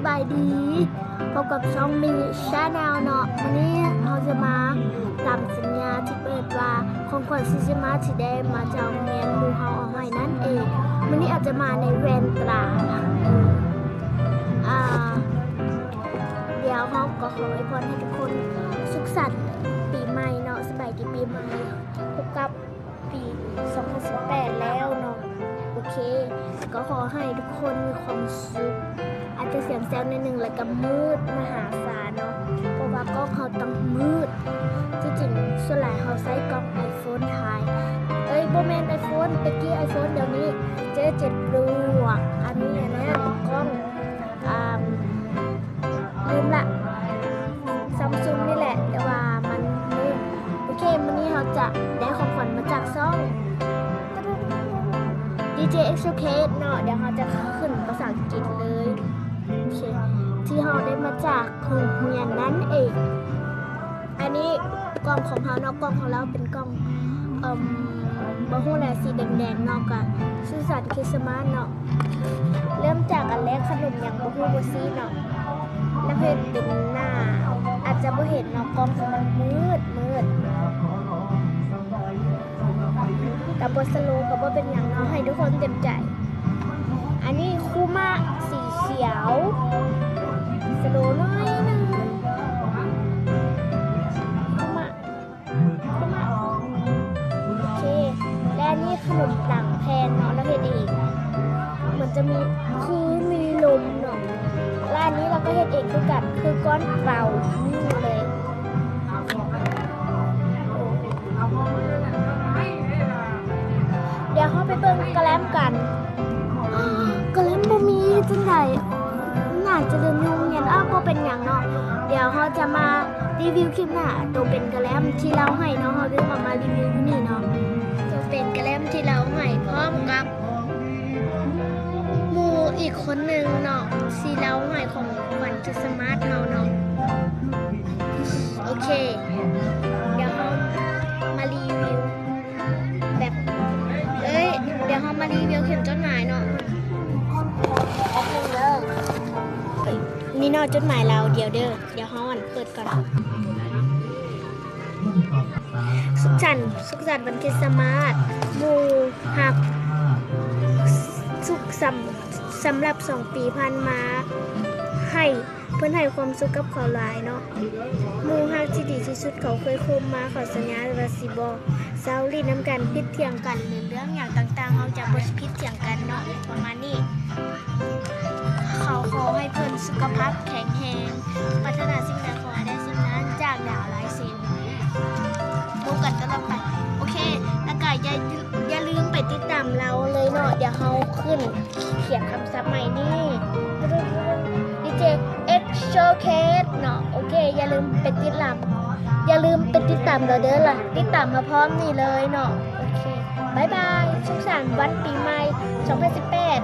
ບາຍດີ ພົບກັບຊ່ອງມິນິແຊນແນວເນາະ. ມື້ນີ້ເຮົາຈະມາຕາມສັນຍາທີ່ເປີດວ່າ ຂອງຂວັນຄຣິສມາດທີ່ໄດ້ມາຈາກໂຮງຮຽນ ໝູ່ເຮົາເອົາໃຫ້ນັ້ນເອງ. ມື້ນີ້ອາດຈະມາໃນແວ່ນຕາ ອາ ດຽວເຮົາກໍຂໍອວຍພອນໃຫ້ທຸກຄົນສຸກສັນປີໃໝ່ເນາະ, ສະບາຍດີປີໃໝ່ ພົບກັບ ປີສອງພັນສິບແປດແລ້ວເນາະ. ໂອເຄ ກໍຂໍໃຫ້ທຸກຄົນມີຄວາມສຸກ. ອາດຈະສຽງແຊວໜ້ອຍໜຶ່ງ ແລ້ວກໍມືດມະຫາສານເນາະ ເພາະວ່າກ້ອງເຮົາຕ້ອງມືດ. ທີ່ຈິງສ່ວນຫຼາຍເຮົາໃຊ້ກ້ອງໄອໂຟນຖ່າຍ ເອີຍ ບໍ່ແມ່ນໄອໂຟນ ແຕ່ກີ້ໄອໂຟນ ດຽວນີ້ເຈເຈັດບວກ. ອັນນີ້ອັນນັ້ນກ້ອງ ອາ ລືມລະ ຊຳຊຸງນີ້ແຫຼະ ແຕ່ວ່າມັນ ໂອເຄ ມື້ນີ້ເຮົາຈະໄດ້ຂອງຂວັນມາຈາກຊ່ອງ ດີເຈ ເອັກສໂຊເຄສ ເນາະ. ດຽວເຮົາຈະຂຶ້ນພາສາອັງກິດເລີຍ ໂອເຄ ທີ່ເຮົາໄດ້ມາຈາກໂຮງຮຽນນັ້ນເອງ. ອັນນີ້ກ່ອງຂອງເຮົາເນາະ, ກ່ອງຂອງເຮົາເປັນກ່ອງ ເອີ່ມ ບໍ່ຮູ້ແຫຼະ ສີແດງໆ ເນາະ, ກະສຸກສັນຄຣິສມາດເນາະ. ເລີ່ມຈາກອັນແລກ ຂະໜົມຫຍັງບໍ່ຮູ້ບໍ່ຊີ້ເນາະ, ລະເຮັດເປັນໜ້າ ອາດຈະບໍ່ເຫັນເນາະ, ກ້ອງມັນມືດໆ ກະບໍ່ສະໂລ ກະບໍ່ເປັນຫຍັງເນາະ, ໃຫ້ທຸກຄົນເຕັມໃຈ. ອັນນີ້ຄຸມະສີຂຽວ ສະໂລໜ້ອຍໜຶ່ງ ຄຸມະ ໂອເຄ ແລະ ອັນນີ້ຂະໜົມຕ່າງແຜ່ນເນາະ, ລາວເຮັດເອງ ມັນຈະມີ ຄືມີລົມເນາະ. ແລະ ອັນນີ້ລາວກໍເຮັດເອງຄືກັນ ຄືກ້ອນເປົ່ານີ້ເລີຍ. ດຽວເຮົາໄປເບິ່ງກະແລັມກັນ. ກະແລັມບໍ່ມີ ເຮັດຈັ່ງໃດ? ໜ້າຈະລືມຢູ່ໂຮງຮຽນ. ເອົ້າ ບໍ່ເປັນຫຍັງເນາະ, ດຽວເຮົາຈະມາຣີວິວຄລິບໜ້າ. ໂຕເປັນກະແລັມທີ່ລາວໃຫ້ເນາະ, ເຮົາລືມເອົາມາຣີວິວຢູ່ນີ້ເນາະ. ໂຕເປັນກະແລັມທີ່ລາວໃຫ້ ພ້ອມກັບໝູ່ອີກຄົນໜຶ່ງເນາະ ທີ່ລາວໃຫ້ຂອງຂວັນຄຣິສມາດເຮົາເນາະ. ໂອເຄ ດຽວເຮົາມາຣີວິວ ແບບ ເອີຍ ດຽວເຮົາມາຣີວິວເຂັມຈົດໝາຍເນາະ. ນີ້ເນາະ ຈົດໝາຍລາວ. ດຽວເດີ ດຽວເຮົາອັນເປີດກ່ອນ. ສຸກສັນ ສຸກສັນວັນຄຣິສມາດ ໝູ່ຮັກ ສຸກສຳ ສຳລັບສອງປີຜ່ານມາ ໃຫ້ ເພິ່ນໃຫ້ຄວາມສຸກກັບເຂົາຫຼາຍເນາະ. ໝູ່ຮັກທີ່ດີທີ່ສຸດເຂົາເຄີຍຄົບມາ, ເຂົາສັນຍາວ່າຊິບໍ່ເຊົາຫຼິ້ນນຳກັນ, ຜິດຖຽງກັນ ຫຼື ເລື່ອງຫຍັງຕ່າງໆ ເຮົາຈະບໍ່ຜິດຖຽງກັນເນາະ ປະມານນີ້. ເຂົາຂໍໃຫ້ເພິ່ນສຸຂະພາບແຂງແຮງ, ປາດຖະໜາສິ່ງໃດຂໍໃຫ້ໄດ້ສິ່ງນັ້ນ, ຈາກດາວລາຍເຊັນ. ພົບກັນຕະຫຼອດໄປ. ໂອເຄ ແລ້ວກະຢ່າ ຢ່າລືມໄປຕິດຕາມລາວເລີຍເນາະ. ດຽວເຮົາຂຶ້ນ ຂຽນຄຳສັບໃໝ່ນີ້ ດີເຈ ເອັກສໂຊເຄສ ເນາະ. ໂອເຄ ຢ່າລືມໄປຕິດຕາມ ຢ່າລືມໄປຕິດຕາມລາວເດີລະ, ຕິດຕາມມາພ້ອມນີ້ເລີຍເນາະ. ໂອເຄ ບາຍບາຍ ສຸກສັນວັນປີໃໝ່ສອງພັນສິບແປດ.